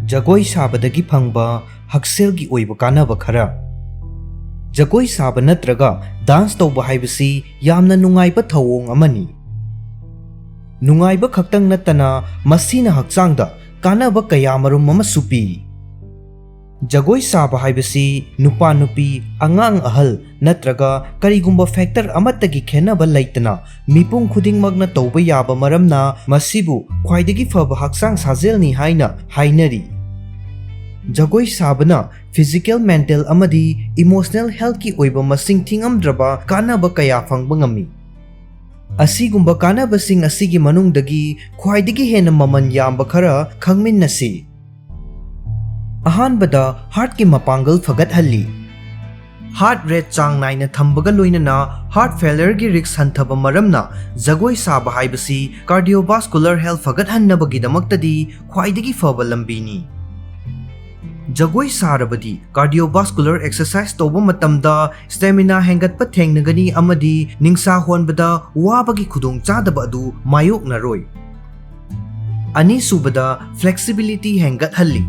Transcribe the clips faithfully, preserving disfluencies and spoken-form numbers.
ꯖꯒꯣꯏ ꯁꯥꯕꯗꯒꯤ ꯐꯪꯕ ꯍꯛꯁꯦꯜꯒꯤ ꯑꯣꯏꯕ ꯀꯥꯟꯅꯕ ꯈꯔ꯫ ꯖꯒꯣꯏ ꯁꯥꯕ ꯅꯠꯇ꯭ꯔꯒ ꯗꯥꯟꯁ ꯇꯧꯕ ꯍꯥꯏꯕꯁꯤ ꯌꯥꯝꯅ ꯅꯨꯡꯉꯥꯏꯕ ꯊꯧꯑꯣꯡ ꯑꯃꯅꯤ꯫ ꯅꯨꯡꯉꯥꯏꯕ ꯈꯛꯇꯪ ꯅꯠꯇꯅ ꯃꯁꯤꯅ ꯍꯛꯆꯥꯡꯗ ꯀꯥꯟꯅꯕ ꯀꯌꯥꯃꯔꯨꯝ ꯑꯃꯁꯨ ꯄꯤ꯫ ꯖꯒꯣꯏ ꯁꯥꯕ ꯍꯥꯏꯕꯁꯤ ꯅꯨꯄꯥ ꯅꯨꯄꯤ, ꯑꯉꯥꯡ ꯑꯍꯜ ꯅꯠꯇ꯭ꯔꯒ ꯀꯔꯤꯒꯨꯝꯕ ꯐꯦꯛꯇꯔ ꯑꯃꯠꯇꯒꯤ ꯈꯦꯟꯅꯕ ꯂꯩꯇꯅ ꯃꯤꯄꯨꯝ ꯈꯨꯗꯤꯡꯃꯛꯅ ꯇꯧꯕ ꯌꯥꯕ ꯃꯔꯝꯅ ꯃꯁꯤꯕꯨ ꯈ꯭ꯋꯥꯏꯗꯒꯤ ꯐꯕ ꯍꯛꯆꯥꯡ ꯁꯥꯖꯦꯜꯅꯤ ꯍꯥꯏꯅ ꯍꯥꯏꯅꯔꯤ꯫ ꯖꯒꯣꯏ ꯁꯥꯕꯅ ꯐꯤꯖꯤꯀꯦꯜ, ꯃꯦꯟꯇꯦꯜ ꯑꯃꯗꯤ ꯏꯃꯣꯁꯅꯦꯜ ꯍꯦꯜꯊꯀꯤ ꯑꯣꯏꯕ ꯃꯁꯤꯡ ꯊꯤꯉꯝꯗ꯭ꯔꯕ ꯀꯥꯟꯅꯕ ꯀꯌꯥ ꯐꯪꯕ ꯉꯝꯃꯤ꯫ ꯑꯁꯤꯒꯨꯝꯕ ꯀꯥꯟꯅꯕꯁꯤꯡ ꯑꯁꯤꯒꯤ ꯃꯅꯨꯡꯗꯒꯤ ꯈ꯭ꯋꯥꯏꯗꯒꯤ ꯍꯦꯟꯅ ꯃꯃꯜ ꯌꯥꯝꯕ ꯈꯔ ꯈꯪꯃꯤꯟꯅꯁꯤ꯫ ꯑꯍꯥꯟꯕꯗ, ꯍꯥꯔꯠꯀꯤ ꯃꯄꯥꯡꯒꯜ ꯐꯒꯠꯍꯜꯂꯤ꯫ ꯍꯥꯔꯠ ꯔꯦꯠ ꯆꯥꯡ ꯅꯥꯏꯅ ꯊꯝꯕꯒ ꯂꯣꯏꯅꯅ ꯍꯥꯔꯠ ꯐꯦꯂꯔꯒꯤ ꯔꯤꯁꯛ ꯍꯟꯊꯕ ꯃꯔꯝꯅ ꯖꯒꯣꯏ ꯁꯥꯕ ꯍꯥꯏꯕꯁꯤ ꯀꯥꯔꯗꯤꯑꯣꯚꯥꯁꯀꯨꯂꯔ ꯍꯦꯜꯊ ꯐꯒꯠꯍꯟꯅꯕꯒꯤꯗꯃꯛꯇꯗꯤ ꯈ꯭ꯋꯥꯏꯗꯒꯤ ꯐꯕ ꯂꯝꯕꯤꯅꯤ꯫ ꯖꯒꯣꯏ ꯁꯥꯔꯕꯗꯤ ꯀꯥꯔꯗꯤꯑꯣꯚꯥꯁꯀꯨꯂꯔ ꯑꯦꯛꯁꯔꯁꯥꯏꯁ ꯇꯧꯕ ꯃꯇꯝꯗ ꯁ꯭ꯇꯦꯃꯤꯅꯥ ꯍꯦꯟꯒꯠꯄ ꯊꯦꯡꯅꯒꯅꯤ ꯑꯃꯗꯤ ꯅꯤꯡꯁꯥ ꯍꯣꯟꯕꯗ ꯋꯥꯕꯒꯤ ꯈꯨꯗꯣꯡꯆꯥꯗꯕ ꯑꯗꯨ ꯃꯥꯌꯣꯛꯅꯔꯣꯏ꯫ ꯑꯅꯤꯁꯨꯕꯗ, ꯐ꯭ꯂꯦꯛꯁꯤꯕꯤꯂꯤꯇꯤ ꯍꯦꯟꯒꯠꯍꯜꯂꯤ꯫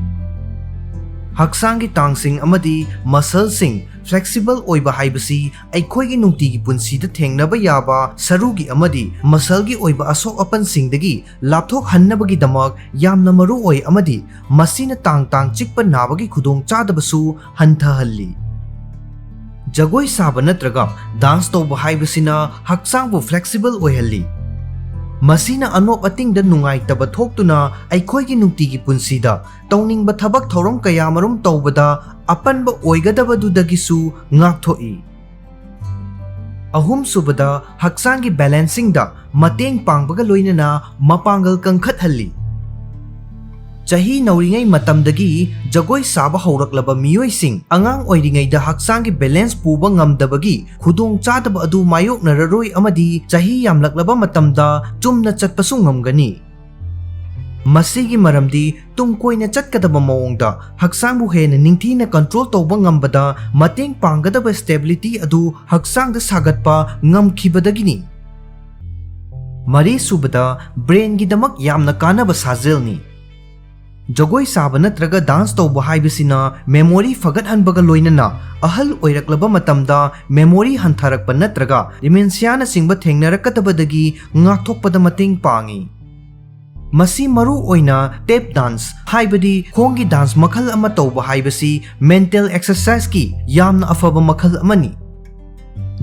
ꯍꯛꯆꯥꯡꯒꯤ ꯇꯥꯡꯁꯤꯡ ꯑꯃꯗꯤ ꯃꯁꯜꯁꯤꯡ ꯐ꯭ꯂꯦꯛꯁꯤꯕꯜ ꯑꯣꯏꯕ ꯍꯥꯏꯕꯁꯤ ꯑꯩꯈꯣꯏꯒꯤ ꯅꯨꯡꯇꯤꯒꯤ ꯄꯨꯟꯁꯤꯗ ꯊꯦꯡꯅꯕ ꯌꯥꯕ ꯁꯔꯨꯒꯤ ꯑꯃꯗꯤ ꯃꯁꯜꯒꯤ ꯑꯣꯏꯕ ꯑꯁꯣꯛ ꯑꯄꯟꯁꯤꯡꯗꯒꯤ ꯂꯥꯞꯊꯣꯛꯍꯟꯅꯕꯒꯤꯗꯃꯛ ꯌꯥꯝꯅ ꯃꯔꯨ ꯑꯣꯏ ꯑꯃꯗꯤ ꯃꯁꯤꯅ ꯇꯥꯡ ꯇꯥꯡ ꯆꯤꯛꯄ ꯅꯥꯕꯒꯤ ꯈꯨꯗꯣꯡꯆꯥꯗꯕꯁꯨ ꯍꯟꯊꯍꯜꯂꯤ꯫ ꯖꯒꯣꯏ ꯁꯥꯕ ꯅꯠꯇ꯭ꯔꯒ ꯗꯥꯟꯁ ꯇꯧꯕ ꯍꯥꯏꯕꯁꯤꯅ ꯍꯛꯆꯥꯡꯕꯨ ꯐ꯭ꯂꯦꯛꯁꯤꯕꯜ ꯑꯣꯏꯍꯜꯂꯤ꯫ ꯃꯁꯤꯅ ꯑꯅꯣꯞ ꯑꯇꯤꯡꯗ ꯅꯨꯡꯉꯥꯏꯇꯕ ꯊꯣꯛꯇꯨꯅ ꯑꯩꯈꯣꯏꯒꯤ ꯅꯨꯡꯇꯤꯒꯤ ꯄꯨꯟꯁꯤꯗ ꯇꯧꯅꯤꯡꯕ ꯊꯕꯛ ꯊꯧꯔꯝ ꯀꯌꯥꯃꯔꯨꯝ ꯇꯧꯕꯗ ꯑꯄꯟꯕ ꯑꯣꯏꯒꯗꯕꯗꯨꯗꯒꯤꯁꯨ ꯉꯥꯛꯊꯣꯛꯏ꯫ ꯑꯍꯨꯝꯁꯨꯕꯗ, ꯍꯛꯆꯥꯡꯒꯤ ꯕꯦꯂꯦꯟꯁꯤꯡꯗ ꯃꯇꯦꯡ ꯄꯥꯡꯕꯒ ꯂꯣꯏꯅꯅ ꯃꯄꯥꯡꯒꯜ ꯀꯟꯈꯠꯍꯜꯂꯤ꯫ ꯆꯍꯤ ꯅꯧꯔꯤꯉꯩ ꯃꯇꯝꯗꯒꯤ ꯖꯒꯣꯏ ꯁꯥꯕ ꯍꯧꯔꯛꯂꯕ ꯃꯤꯑꯣꯏꯁꯤꯡ ꯑꯉꯥꯡ ꯑꯣꯏꯔꯤꯉꯩꯗ ꯍꯛꯆꯥꯡꯒꯤ ꯕꯦꯂꯦꯟꯁ ꯄꯨꯕ ꯉꯝꯗꯕꯒꯤ ꯈꯨꯗꯣꯡꯆꯥꯗꯕ ꯑꯗꯨ ꯃꯥꯌꯣꯛꯅꯔꯔꯣꯏ ꯑꯃꯗꯤ ꯆꯍꯤ ꯌꯥꯝꯂꯛꯂꯕ ꯃꯇꯝꯗ ꯆꯨꯝꯅ ꯆꯠꯄꯁꯨ ꯉꯝꯒꯅꯤ꯫ ꯃꯁꯤꯒꯤ ꯃꯔꯝꯗꯤ ꯇꯨꯡ ꯀꯣꯏꯅ ꯆꯠꯀꯗꯕ ꯃꯑꯣꯡꯗ ꯍꯛꯆꯥꯡꯕꯨ ꯍꯦꯟꯅ ꯅꯤꯡꯊꯤꯅ ꯀꯟꯇ꯭ꯔꯣꯜ ꯇꯧꯕ ꯉꯝꯕꯗ ꯃꯇꯦꯡ ꯄꯥꯡꯒꯗꯕ ꯁ꯭ꯇꯦꯕꯤꯂꯤꯇꯤ ꯑꯗꯨ ꯍꯛꯆꯥꯡꯗ ꯁꯥꯒꯠꯄ ꯉꯝꯈꯤꯕꯗꯒꯤꯅꯤ꯫ ꯃꯔꯤꯁꯨꯕꯗ, ꯕ꯭ꯔꯦꯟꯒꯤꯗꯃꯛ ꯌꯥꯝꯅ ꯀꯥꯟꯅꯕ ꯁꯥꯖꯦꯜꯅꯤ꯫ ꯖꯒꯣꯏ ꯁꯥꯕ ꯅꯠꯇ꯭ꯔꯒ ꯗꯥꯟꯁ ꯇꯧꯕ ꯍꯥꯏꯕꯁꯤꯅ ꯃꯦꯃꯣꯔꯤ ꯐꯒꯠꯍꯟꯕꯒ ꯂꯣꯏꯅꯅ ꯑꯍꯜ ꯑꯣꯏꯔꯛꯂꯕ ꯃꯇꯝꯗ ꯃꯦꯃꯣꯔꯤ ꯍꯟꯊꯔꯛꯄ ꯅꯠꯇ꯭ꯔꯒ ꯗꯤꯃꯦꯟꯁꯤꯌꯥꯅꯆꯤꯡꯕ ꯊꯦꯡꯅꯔꯛꯀꯗꯕꯗꯒꯤ ꯉꯥꯛꯊꯣꯛꯄꯗ ꯃꯇꯦꯡ ꯄꯥꯡꯏ꯫ ꯃꯁꯤ ꯃꯔꯨ ꯑꯣꯏꯅ ꯇꯦꯞ ꯗꯥꯟꯁ, ꯍꯥꯏꯕꯗꯤ ꯈꯣꯡꯒꯤ ꯗꯥꯟꯁ ꯃꯈꯜ ꯑꯃ ꯇꯧꯕ ꯍꯥꯏꯕꯁꯤ ꯃꯦꯟꯇꯦꯜ ꯑꯦꯛꯁꯔꯁꯥꯏꯖꯀꯤ ꯌꯥꯝꯅ ꯑꯐꯕ ꯃꯈꯜ ꯑꯃꯅꯤ꯫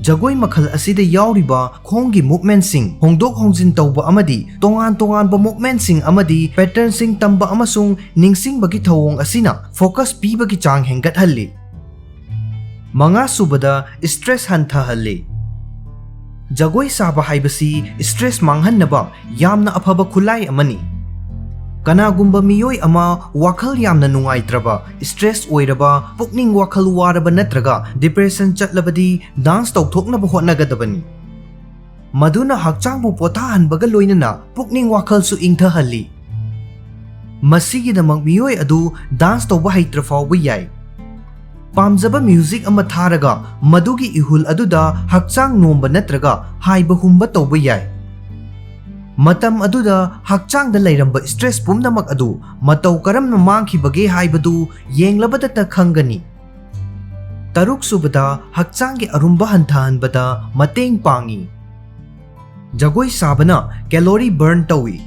ꯖꯒꯣꯏ ꯃꯈꯜ ꯑꯁꯤꯗ ꯌꯥꯎꯔꯤꯕ ꯈꯣꯡꯒꯤ ꯃꯨꯚꯃꯦꯟꯠꯁꯤꯡ ꯍꯣꯡꯗꯣꯛ ꯍꯣꯡꯖꯤꯟ ꯇꯧꯕ ꯑꯃꯗꯤ ꯇꯣꯉꯥꯟ ꯇꯣꯉꯥꯟꯕ ꯃꯨꯚꯃꯦꯟꯠꯁꯤꯡ ꯑꯃꯗꯤ ꯄꯦꯇꯔꯟꯁꯤꯡ ꯇꯝꯕ ꯑꯃꯁꯨꯡ ꯅꯤꯡꯁꯤꯡꯕꯒꯤ ꯊꯧꯑꯣꯡ ꯑꯁꯤꯅ ꯐꯣꯀꯁ ꯄꯤꯕꯒꯤ ꯆꯥꯡ ꯍꯦꯟꯒꯠꯍꯜꯂꯤ꯫ ꯃꯉꯥꯁꯨꯕꯗ, ꯁ꯭ꯇ꯭ꯔꯦꯁ ꯍꯟꯊꯍꯜꯂꯤ꯫ ꯖꯒꯣꯏ ꯁꯥꯕ ꯍꯥꯏꯕꯁꯤ ꯁ꯭ꯇ꯭ꯔꯦꯁ ꯃꯥꯡꯍꯟꯅꯕ ꯌꯥꯝꯅ ꯑꯐꯕ ꯈꯨꯠꯂꯥꯏ ꯑꯃꯅꯤ꯫ ꯀꯅꯥꯒꯨꯝꯕ ꯃꯤꯑꯣꯏ ꯑꯃ ꯋꯥꯈꯜ ꯌꯥꯝꯅ ꯅꯨꯡꯉꯥꯏꯇ꯭ꯔꯕ, ꯁ꯭ꯇ꯭ꯔꯦꯁ ꯑꯣꯏꯔꯕ, ꯄꯨꯛꯅꯤꯡ ꯋꯥꯈꯜ ꯋꯥꯔꯕ ꯅꯠꯇ꯭ꯔꯒ ꯗꯤꯄ꯭ꯔꯦꯁꯟ ꯆꯠꯂꯕꯗꯤ ꯗꯥꯟꯁ ꯇꯧꯊꯣꯛꯅꯕ ꯍꯣꯠꯅꯒꯗꯕꯅꯤ꯫ ꯃꯗꯨꯅ ꯍꯛꯆꯥꯡꯕꯨ ꯄꯣꯊꯥꯍꯟꯕꯒ ꯂꯣꯏꯅꯅ ꯄꯨꯛꯅꯤꯡ ꯋꯥꯈꯜꯁꯨ ꯏꯪꯊꯍꯜꯂꯤ꯫ ꯃꯁꯤꯒꯤꯗꯃꯛ ꯃꯤꯑꯣꯏ ꯑꯗꯨ ꯗꯥꯟꯁ ꯇꯧꯕ ꯍꯩꯇ꯭ꯔ ꯐꯥꯎꯕ ꯌꯥꯏ꯫ ꯄꯥꯝꯖꯕ ꯃ꯭ꯌꯨꯖꯤꯛ ꯑꯃ ꯊꯥꯔꯒ ꯃꯗꯨꯒꯤ ꯏꯍꯨꯜ ꯑꯗꯨꯗ ꯍꯛꯆꯥꯡ ꯅꯣꯝꯕ ꯅꯠꯇ꯭ꯔꯒ ꯍꯥꯏꯕ ꯍꯨꯝꯕ ꯇꯧꯕ ꯌꯥꯏ꯫ ꯃꯇꯝ ꯑꯗꯨꯗ ꯍꯛꯆꯥꯡꯗ ꯂꯩꯔꯝꯕ ꯁ꯭ꯇ꯭ꯔꯦꯁ ꯄꯨꯝꯅꯃꯛ ꯑꯗꯨ ꯃꯇꯧ ꯀꯔꯝꯅ ꯃꯥꯡꯈꯤꯕꯒꯦ ꯍꯥꯏꯕꯗꯨ ꯌꯦꯡꯂꯕꯗꯇ ꯈꯪꯒꯅꯤ꯫ ꯇꯔꯨꯛꯁꯨꯕꯗ, ꯍꯛꯆꯥꯡꯒꯤ ꯑꯔꯨꯝꯕ ꯍꯟꯊꯍꯟꯕꯗ ꯃꯇꯦꯡ ꯄꯥꯡꯏ꯫ ꯖꯒꯣꯏ ꯁꯥꯕꯅ ꯀꯦꯂꯣꯔꯤ ꯕꯔꯟ ꯇꯧꯏ꯫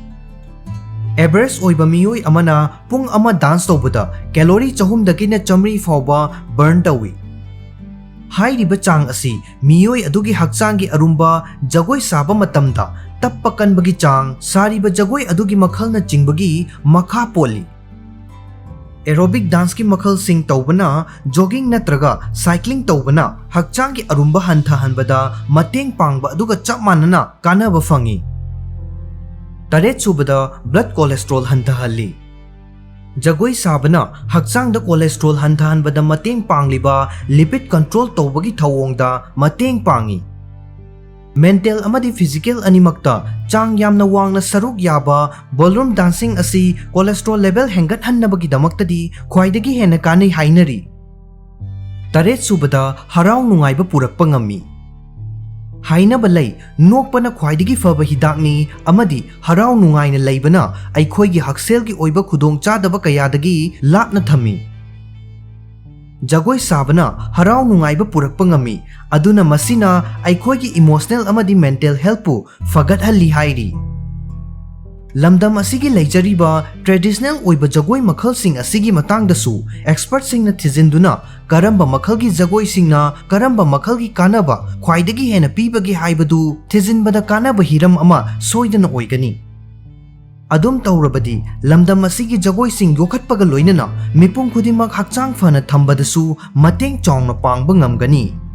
ꯑꯦꯚꯔꯦꯖ ꯑꯣꯏꯕ ꯃꯤꯑꯣꯏ ꯑꯃꯅ ꯄꯨꯡ ꯑꯃ ꯗꯥꯟꯁ ꯇꯧꯕꯗ ꯀꯦꯂꯣꯔꯤ ꯆꯍꯨꯝꯗꯒꯤꯅ ꯆꯥꯃꯔꯤ ꯐꯥꯎꯕ ꯕꯔꯟ ꯇꯧꯏ꯫ ꯍꯥꯏꯔꯤꯕ ꯆꯥꯡ ꯑꯁꯤ ꯃꯤꯑꯣꯏ ꯑꯗꯨꯒꯤ ꯍꯛꯆꯥꯡꯒꯤ ꯑꯔꯨꯝꯕ ꯖꯒꯣꯏ ꯁꯥꯕ ꯃꯇꯝꯗ ꯇꯞꯄ ꯀꯟꯕꯒꯤ ꯆꯥꯡ, ꯁꯥꯔꯤꯕ ꯖꯒꯣꯏ ꯑꯗꯨꯒꯤ ꯃꯈꯜꯅꯆꯤꯡꯕꯒꯤ ꯃꯈꯥ ꯄꯣꯜꯂꯤ꯫ ꯑꯦꯔꯣꯕꯤꯛ ꯗꯥꯟꯁꯀꯤ ꯃꯈꯜꯁꯤꯡ ꯇꯧꯕꯅ ꯖꯣꯒꯤꯡ ꯅꯠꯇ꯭ꯔꯒ ꯁꯥꯏꯀ꯭ꯂꯤꯡ ꯇꯧꯕꯅ ꯍꯛꯆꯥꯡꯒꯤ ꯑꯔꯨꯝꯕ ꯍꯟꯊꯍꯟꯕꯗ ꯃꯇꯦꯡ ꯄꯥꯡꯕ ꯑꯗꯨꯒ ꯆꯞ ꯃꯥꯟꯅꯅ ꯀꯥꯟꯅꯕ ꯐꯪꯏ꯫ ꯇꯔꯦꯠꯁꯨꯕꯗ, ꯕ꯭ꯂꯗ ꯀꯣꯂꯦꯁꯇ꯭ꯔꯣꯜ ꯍꯟꯊꯍꯜꯂꯤ꯫ ꯖꯒꯣꯏ ꯁꯥꯕꯅ ꯍꯛꯆꯥꯡꯗ ꯀꯣꯂꯦꯁꯇ꯭ꯔꯣꯜ ꯍꯟꯊꯍꯟꯕꯗ ꯃꯇꯦꯡ ꯄꯥꯡꯂꯤꯕ ꯂꯤꯄꯤꯗ ꯀꯟꯇ꯭ꯔꯣꯜ ꯇꯧꯕꯒꯤ ꯊꯧꯑꯣꯡꯗ ꯃꯇꯦꯡ ꯄꯥꯡꯏ꯫ ꯃꯦꯟꯇꯦꯜ ꯑꯃꯗꯤ ꯐꯤꯖꯤꯀꯦꯜ ꯑꯅꯤꯃꯛꯇ ꯆꯥꯡ ꯌꯥꯝꯅ ꯋꯥꯡꯅ ꯁꯔꯨꯛ ꯌꯥꯕ ꯕꯣꯜꯔꯨꯝ ꯗꯥꯟꯁꯤꯡ ꯑꯁꯤ ꯀꯣꯂꯦꯁꯇ꯭ꯔꯣꯜ ꯂꯦꯚꯦꯜ ꯍꯦꯟꯒꯠꯍꯟꯅꯕꯒꯤꯗꯃꯛꯇꯗꯤ ꯈ꯭ꯋꯥꯏꯗꯒꯤ ꯍꯦꯟꯅ ꯀꯥꯟꯅꯩ ꯍꯥꯏꯅꯔꯤ꯫ ꯇꯔꯦꯠꯁꯨꯕꯗ, ꯍꯔꯥꯎ ꯅꯨꯡꯉꯥꯏꯕ ꯄꯨꯔꯛꯄ ꯉꯝꯃꯤ꯫ ꯍꯥꯏꯅꯕ ꯂꯩ, ꯅꯣꯛꯄꯅ ꯈ꯭ꯋꯥꯏꯗꯒꯤ ꯐꯕ ꯍꯤꯗꯥꯛꯅꯤ ꯑꯃꯗꯤ ꯍꯔꯥꯎ ꯅꯨꯡꯉꯥꯏꯅ ꯂꯩꯕꯅ ꯑꯩꯈꯣꯏꯒꯤ ꯍꯛꯁꯦꯜꯒꯤ ꯑꯣꯏꯕ ꯈꯨꯗꯣꯡꯆꯥꯗꯕ ꯀꯌꯥꯗꯒꯤ ꯂꯥꯞꯅ ꯊꯝꯃꯤ꯫ ꯖꯒꯣꯏ ꯁꯥꯕꯅ ꯍꯔꯥꯎ ꯅꯨꯡꯉꯥꯏꯕ ꯄꯨꯔꯛꯄ ꯉꯝꯃꯤ, ꯑꯗꯨꯅ ꯃꯁꯤꯅ ꯑꯩꯈꯣꯏꯒꯤ emotional ꯑꯃꯗꯤ mental healthꯄꯨ ꯐꯒꯠꯍꯜꯂꯤ ꯍꯥꯏꯔꯤ꯫ ꯂꯝꯗꯝ ꯑꯁꯤꯒꯤ ꯂꯩꯖꯔꯤꯕ traditional ꯑꯣꯏꯕ ꯖꯒꯣꯏ ꯃꯈꯜꯁꯤꯡ ꯑꯁꯤꯒꯤ ꯃꯇꯥꯡꯗꯁꯨ expertꯁꯤꯡꯅ ꯊꯤꯖꯤꯟꯗꯨꯅ ꯀꯔꯝꯕ ꯃꯈꯜꯒꯤ ꯖꯒꯣꯏꯁꯤꯡꯅ ꯀꯔꯝꯕ ꯃꯈꯜꯒꯤ ꯀꯥꯟꯅꯕ ꯈ꯭ꯋꯥꯏꯗꯒꯤ ꯍꯦꯟꯅ ꯄꯤꯕꯒꯦ ꯍꯥꯏꯕꯗꯨ ꯊꯤꯖꯤꯟꯕꯗ ꯀꯥꯟꯅꯕ ꯍꯤꯔꯝ ꯑꯃ ꯁꯣꯏꯗꯅ ꯑꯣꯏꯒꯅꯤ꯫ ꯑꯗꯨꯝ ꯇꯧꯔꯕꯗꯤ ꯂꯝꯗꯝ ꯑꯁꯤꯒꯤ ꯖꯒꯣꯏꯁꯤꯡ ꯌꯣꯛꯈꯠꯄꯒ ꯂꯣꯏꯅꯅ ꯃꯤꯄꯨꯝ ꯈꯨꯗꯤꯡꯃꯛ ꯍꯛꯆꯥꯡ ꯐꯅ ꯊꯝꯕꯗꯁꯨ ꯃꯇꯦꯡ ꯆꯥꯎꯅ ꯄꯥꯡꯕ ꯉꯝꯒꯅꯤ꯫